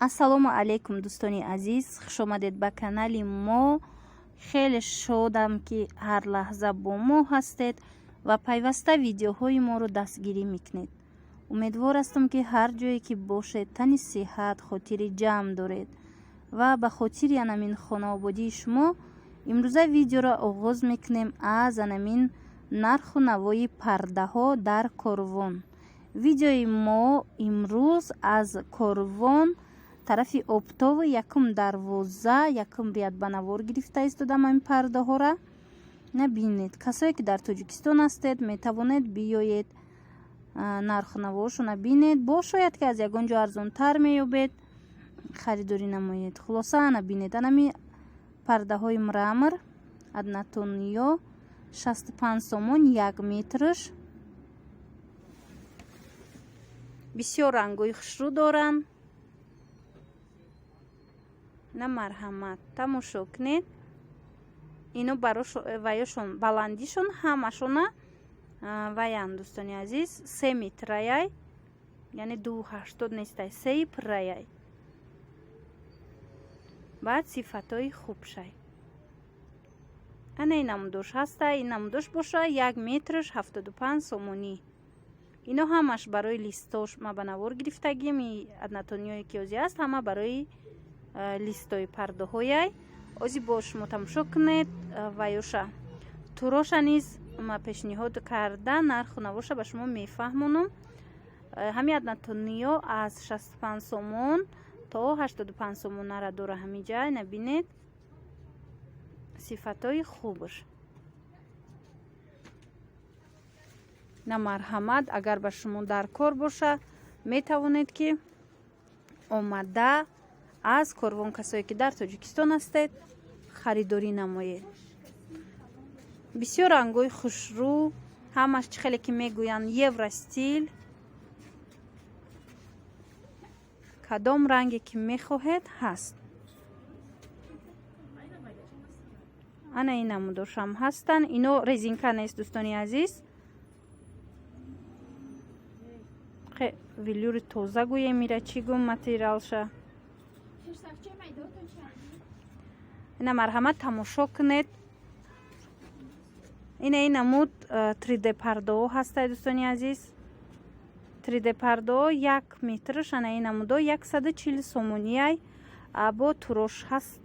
Ассалому алайкум, дӯстони азиз, хушомадед ба канали мо. Хеле шодам, ки ҳар лаҳза бо мо ҳастед ва пайваста видеоҳои моро дастгирӣ мекунед. Умедвор ҳастам, ки ҳар ҷое ки бошед, тани сиҳат, хотири ҷамъ доред ва ба хотири анамин хонаободии шумо имрӯза видеоро оғоз мекунем аз анамин нарху навои пардаҳо дар Корвон. Видеои мо имрӯз аз Корвон, тарафи Оптовый, якум дарвоза, якум ряд ба навор гирифта истодам ҳамин пардаҳора. Набинед, касое ки дар Тоҷикистон ҳастед, метавонед биёед, нарху наворшона бинед. Бо шояд ки аз ягон ҷо арзонтар меёбед, харидорӣ намоед. Хулоса, ана бинед, анами пардаҳои мрамор однотонныйё 65 сомон як метрш. Бисёр рангҳои хушрӯ доранд. На, марҳамат, тамошо кунед. Ино ваёшон баландишон ҳамашона ваян, дӯстони азиз, 3 метраяй, яъне 2,80 нестай, сеи пурраяй. Баъд сифатҳои хубшай. Ана ин намудош ҳаста, ин намудош боша, як метрш 75 сомонӣ. Ино ҳамаш барои листош ма ба навор гирифтагим. Однотонныйое ки ози аст, ҳама барои листои пардаҳояй. Ози бо шумо тамошо кунед ваёша, туроша низ ма пешниҳод карда, нарху навоша ба шумо мефаҳмонам. Ҳамин однотонныйё аз 65 сомон то 85 сомонара дора. Ҳамиҷа набинед, сифатҳои хубш. На, марҳамат, агар ба шумо дар кор боша, метавонед ки омада аз Корвон, касое ки дар Тоҷикистон ҳастед, харидорӣ намоед. Бисёр рангҳои хушрӯ, ҳамаш чӣ хеле ки мегӯянд, евростиль. Кадом ранге ки мехоҳед, ҳаст. Ана ин намудошам ҳастанд. Ино резинка нест, дӯстони азиз, велюри тоза гӯем, ира чӣ гум материалша. Ина, марҳамат, тамошо кунед. Ина ин намуд 3D пардаҳо ҳастай, дӯстони азиз. 3D пардаҳо як метрш, ана ин намудо 140 сомонияй. Бо турош ҳаст,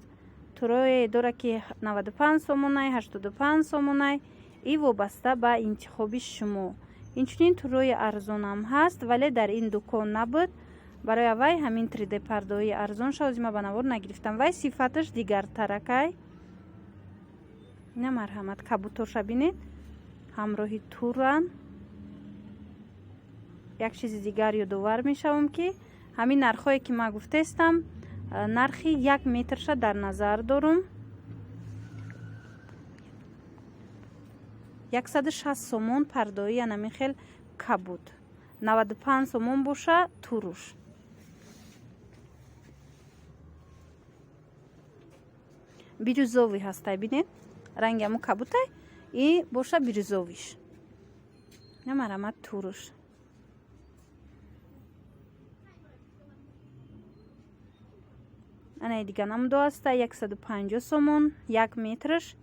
турое дора ки 95 сомонай, 85 сомонай, и вобаста ба интихоби шумо. Инчунин турои арзонам ҳаст, вале дар ин дукон набуд. Барои аввай ҳамин 3D пардаҳои арзон шавзима ба навор нагирифтам, вай сифаташ дигартаракай. Ина, марҳамат, кабутоша бинед, ҳамроҳи туран. Як чизи дигар ёдовар мешавам, ки ҳамин нархҳое ки ман гуфтаистам, нархи як метрша дар назар дорум. 160 сомон пардои анамин хел кабуд, 95 сомон боша туруш. Бирюзовый ҳастай, бинед, ранги ҳамун кабутай и боша бирюзовыйш. Намарамад, туруш. Анаи дига намудо ҳаста, 150 сомон як метрш.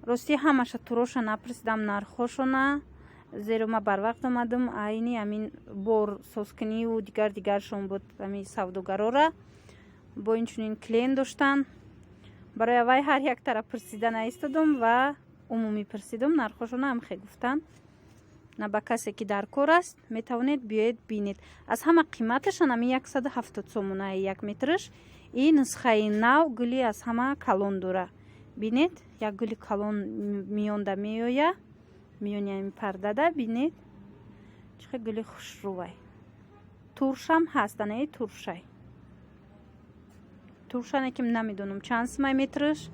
Ростӣ, ҳамаша туроша напурсидам нархҳошона, зеро ма барвақт омадам. Айни ҳамин бор созкуниву дигар дигаршон буд ҳамин савдогарора, бо инчунин клиент доштан. Барои аввай ҳар як тараф пурсида наистодум ва умумӣ пурсидум, нархҳошона ҳам хе гуфтанд. На, ба касе ки дар кор аст, метавонед биёед, бинед. Аз ҳама қиматашан ҳамин 170 сомонаи як метрш. И нусхаи нав гули аз ҳама калон дора. Бинед, як гули калон миёнда меоя, миёни ҳамин пардада. Бинед, чӣ хел гули хушрӯвай. Туршам ҳаст, анаи туршай. Туршане ки намедонам чанд сумай метрш.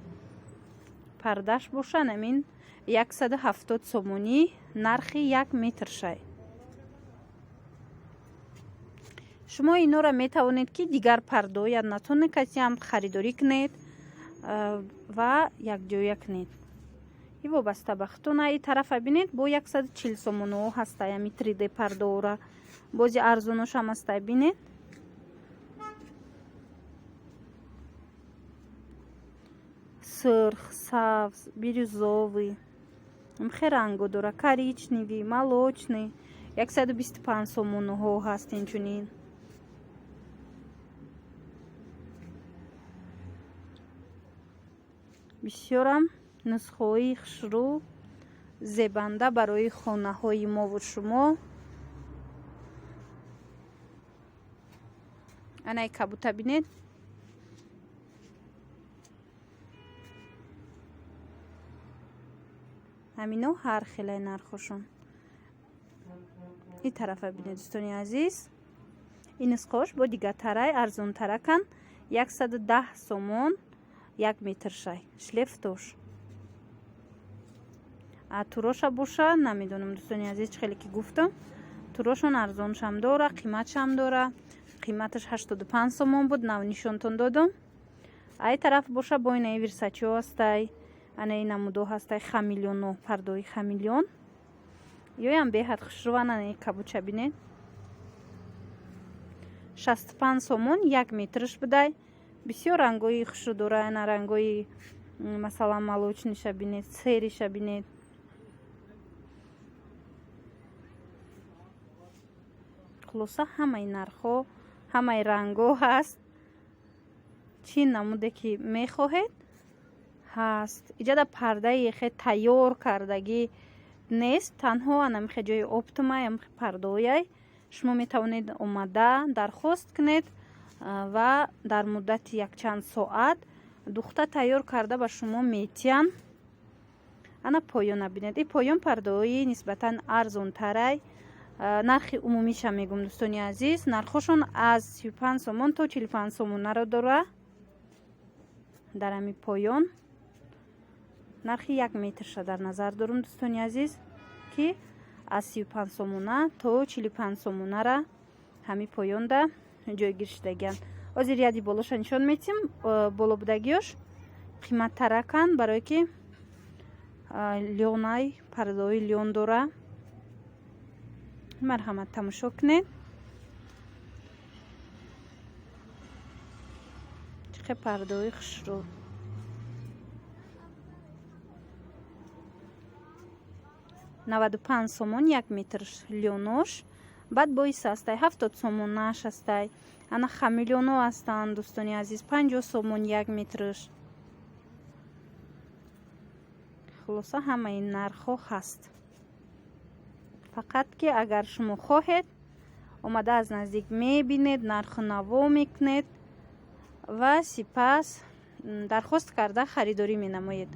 Пардаш бошан ҳамин 170 сомонӣ нархи як метршай. Шумо инора метавонед ки дигар пардоя натоне касиам харидорӣ кунед ва якҷоя кунед, и вобаста ба худтона. И тарафа бинед, бо 140 сомонаҳо ҳастай ҳами 3D пардоора. Бози арзоношам ҳастай, бинед. Сурх, сабз, бирюзовый, хе ранго дора, коричневый, молочный. 125 сомонҳо ҳаст инчунин. Бисёрам нусхаҳои хушрӯ, зебанда барои хонаҳои мову шумо. Анаи кабута бинед. Ҳамино ҳар хелаи нархошон. Ин тарафа бинед, дӯстони азиз, ин нусхаош бо дигартарай, арзонтаракан, 110 сомон як метршай шлейфтош. А туроша боша, намедонам, дӯстони азиз, чӣ хеле ки гуфтам, турошон арзоншам дора, қиматшам дора. Қиматаш 85 сомон буд, нав нишонтон додум. Ай тараф боша, бо инаи Версачио ҳастай, анаи намудо ҳастай, хамелеоно, пардои хамелеон ёям беҳад хушрӯван. Анаи кабуча бинед, 65 сомон як метрш будай. Бисёр рангои хушрӯ дора. Ана рангои, масалан, молочныйша бинед, серыйша бинед. Хулоса, ҳамаи нархҳо, ҳамаи рангҳо ҳаст. Чӣ намуде ки мехоҳед, ҳаст. Иҷада пардаи хе тайёр кардагӣ нест, танҳо анамихе ҷои оптомай, амихе пардояй. Шумо метавонед омада дархост кунед ва дар муддати якчанд соат духта тайёр карда ба шумо метиҳанд. Ана поёна бинед, и поён пардаҳои нисбатан арзонтарай. Нархи умумиша мегӯм, дӯстони азиз, нархҳошон аз 35 сомон то 45 сомонаро дора. Дар ҳами поён нархи як метрша дар назар дорум, дӯстони азиз, ки аз 35 сомона то 45 сомонара ҳами поёнда ҷойгир шудагианд. Ҳозир ряди болоша нишон метиҳем. Боло будагиёш қиматтараканд, барое ки лёнай, пардаҳои лён дора. Марҳамат, тамошо кунед, чӣ хел пардаҳои хушрӯ. 95 сомон як метр лёнош. Баъд боис ҳастай, 70 сомонаш ҳастай. Ана хамелеоно ҳастанд, дӯстони азиз, 50 сомон як метрш. Хулоса, ҳамаи нархҳо ҳаст, фақат ки агар шумо хоҳед, омада аз наздик мебинед, нарху наво мекунед ва сипас дархост карда харидорӣ менамоед.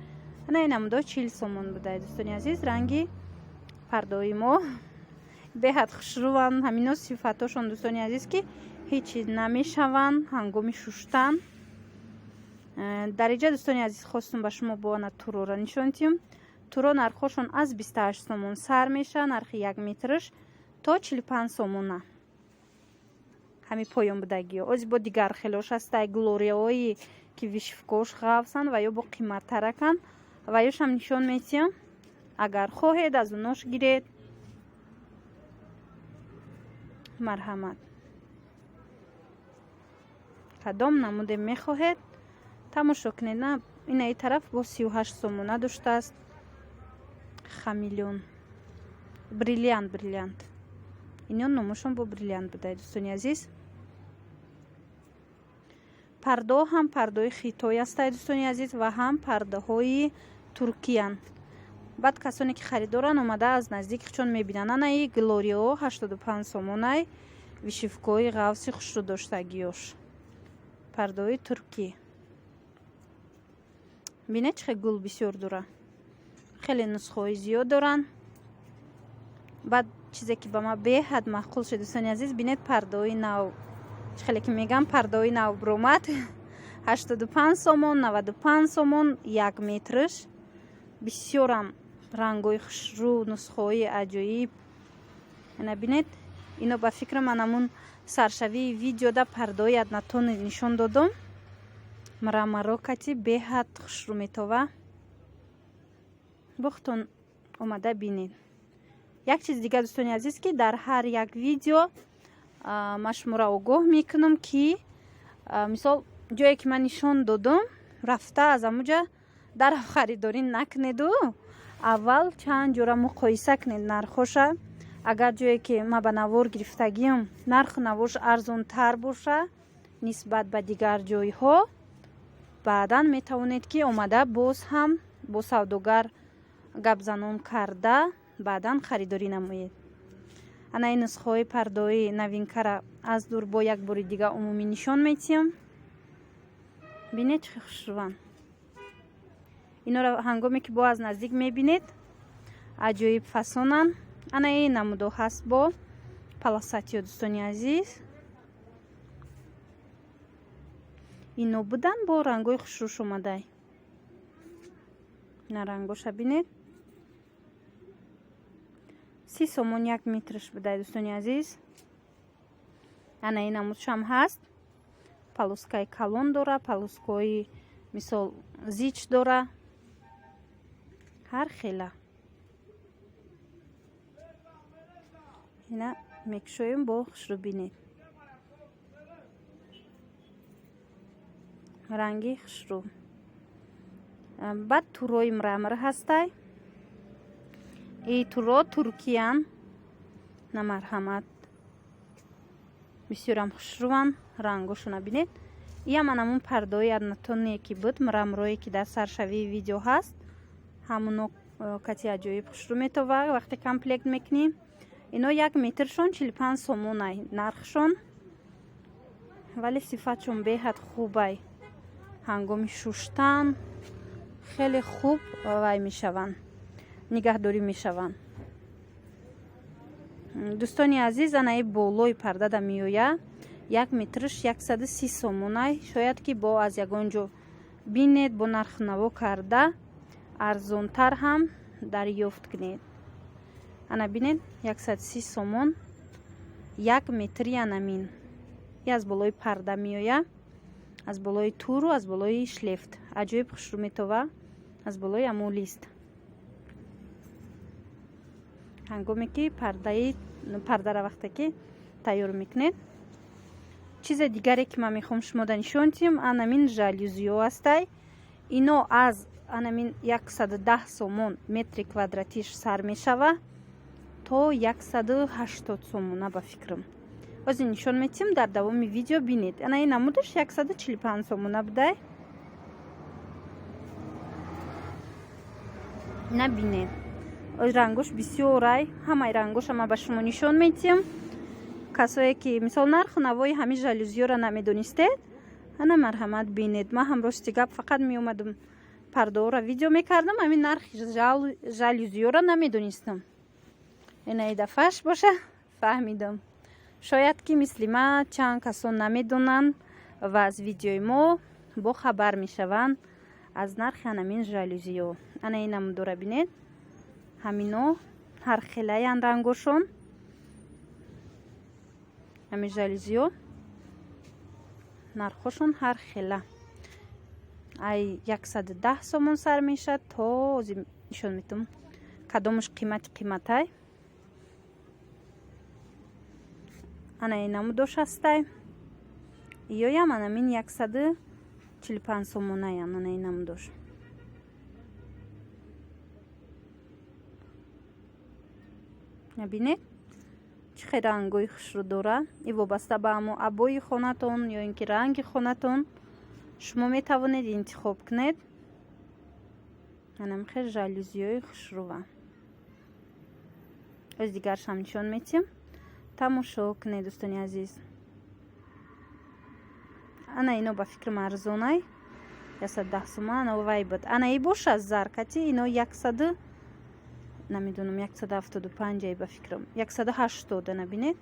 Ана ин намудо 40 сомон буда, дӯстони азиз. Ранги пардаҳои мо беҳад хушрӯванд. Ҳамино сифатҳошон, дӯстони азиз, ки ҳеҷ чиз намешаванд ҳангоми шуштан. Дар инҷа, дӯстони азиз, хостум ба шумо бо ана турора нишон диҳем. Туро нархҳошон аз 28 сомон сар мешавад, нархи як метрш, то 45 сомона ҳами поён будагиё. Ози бо дигар хелош ҳастай, глорияҳое ки вышивкош ғафсанд ва ё бо қиматтараканд, ва ёшам нишон метиҳам. Агар хоҳед, аз унош гиред, марҳамат. Кадом намуде мехоҳед, тамошо кунед. На, инаи тараф бо 38 сомона доштааст хамелеон, бриллиант, бриллиант. Ино номошон бо бриллиант буда, дӯстони азиз. Пардаҳо ҳам пардаҳои хитой ҳастад, дӯстони азиз, ва ҳам пардаҳои туркиян. Баъд касоне ки харидоранд, омада аз наздик чон мебинанд. Анаи глорио 85 сомонай, вышивкаҳои ғафси хушрӯ доштагиёш, пардаҳои туркӣ. Бинед, чӣ хел гул бисёр дора, хеле нусхаҳои зиёд доранд. Баъд чизе ки ба ман беҳад маъқул шуд, дӯстони азиз, бинед, пардаҳои нав, чӣ хеле ки мегӯям, пардаҳои нав биромад, 85 сомон, 95 сомон як метрш. Бисёрам рангҳои хушрӯ, нусхаҳои аҷоиб. Ана бинед, ино ба фикрам анамун саршавии видеода пардаҳои однотонный нишон додум. Мраморо кати беҳад хушрӯ метова. Бохтон омада бинед. Як чиз дигар, дӯстони азиз, ки дар ҳар як видео Ман шуморо огоҳ мекунам, ки мисол ҷое ки ман нишон додам, рафта аз ҳамуҷа дарав харидорӣ накунеду, аввал чанд ҷора муқоиса кунед нархоша. Агар ҷое ки ман ба навор гирифтагиам нарху навош арзонтар боша нисбат ба дигар ҷойҳо, баъдан метавонед, ки омада боз ҳам бо савдогар гапзанон карда, баъдан харидорӣ намоед. Ана ин нусхаҳои пардаҳои новинкара аз дур бо як бори дига умумӣ нишон метиҳам. Бинед, чӣ хушрӯванд инора. Ҳангоме ки бо аз наздик мебинед, аҷоиб фасонанд. Ана ин намудо ҳаст бо полосатиё, дӯстони азиз. Ино будан бо рангҳои хушрӯш омадай. На, рангоша бинед. 30 сомон як метрш будай, дӯстони азиз. Ана ин намудшам ҳаст, полоскаи калон дора, полоскаҳои мисол зич дора, ҳар хела. Ина мекушоем, бо хушрӯ бинед, ранги хушрӯ. Баъд турои мрамор ҳастай. И туро туркиян. На, марҳамат, бисёрам хушрӯванд, рангошона бинед. Иам анамун пардаҳои однотонные ки буд, мраморое ки дар саршавии видео ҳаст, ҳамуно кати аҷоиб хушрӯ метова вақте комплект мекунӣ. Ино як метршон 45 сомонай нархшон, вале сифатшон беҳад хубай. Ҳангоми шуштан хеле хуб вай мешаванд, нигаҳдорӣ мешаванд. Дӯстони азиз, анаи болои пардада меоя, як метрш 130 сомонай. Шояд ки бо аз ягон ҷо бинед, бо нархнаво карда арзонтар ҳам дарёфт кунед. Ана бинед, 130 сомон як метри. Анамин и аз болои парда меоя, аз болои туру аз болои шлифт аҷоиб хушрӯ метова, аз болои аму лист. Ҳангоме ки пардаи пардара вақте ки тайёр мекунед. Чизе дигаре ки ман мехоҳам шумода нишон диҳам, анамин жалюзиё ҳастай. Ино аз анамин 110 сомон метри квадратиш сар мешава то 180 сомона, ба фикрам. Ҳозир нишон метиҳам дар давоми видео, бинед. Ана ин намудаш 145 сомона будай. Набинед, рангош бисёрай, ҳамаи рангоша ман ба шумо нишон метиҳам. Касое ки мисол нарху навои ҳамин жалюзиёро намедонистед, ана марҳамат, бинед. Ман ҳам, рости гап, фақат меомадам, пардаҳоро видео мекардам, ҳамин нархи жалюзиёро намедонистам. Инаи дафъаш боша фаҳмидам. Шояд ки мисли ман чанд касон намедонанд ва аз видеои мо бохабар мешаванд аз нархи анамин жалюзиё. Ана ин намудора бинед, ҳамино ҳар хелаян рангошон. Ҳамин жалюзиё нархҳошон ҳар хела, ай 110 сомон сар мешад то ҳозир нишон метам кадомаш қимати қиматай. Ана ин намудош ҳастай, иёям анамин 145 сомонаян. Ана ин намудош. Бинед, чӣ хел рангҳои хушрӯ дора. И вобаста ба ҳамо обои хонатон ё ин ки ранги хонатон шумо метавонед интихоб кунед. Анам хел жалюзиҳои хушрӯва. Оз дигаршам нишон метиҳам, тамошо кунед, дӯстони азиз. Ана ино ба фикрам арзонай, 110 сомон. Ана вай буд, ана и боша заркати ино яксаду, намедонам, 175 ай, ба фикрам, 180. Ана бинед,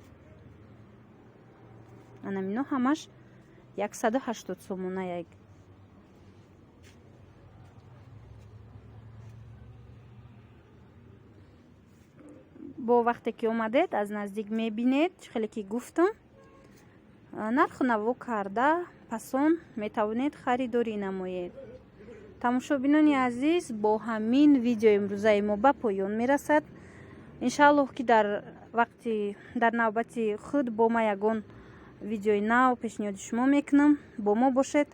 ана мино ҳамаш 180 сомона. Бо вақте ки омадед, аз наздик мебинед, чӣ хеле ки гуфтам, нарху наво карда пасон метавонед харидорӣ намоед. Тамошобинони азиз, бо ҳамин видеои имрӯзаи мо ба поён мерасад. Иншааллоҳ, ки дар Вақти дар навбати худ бо ма ягон видеои нав пешниҳоди шумо мекунам. Бо мо бошед.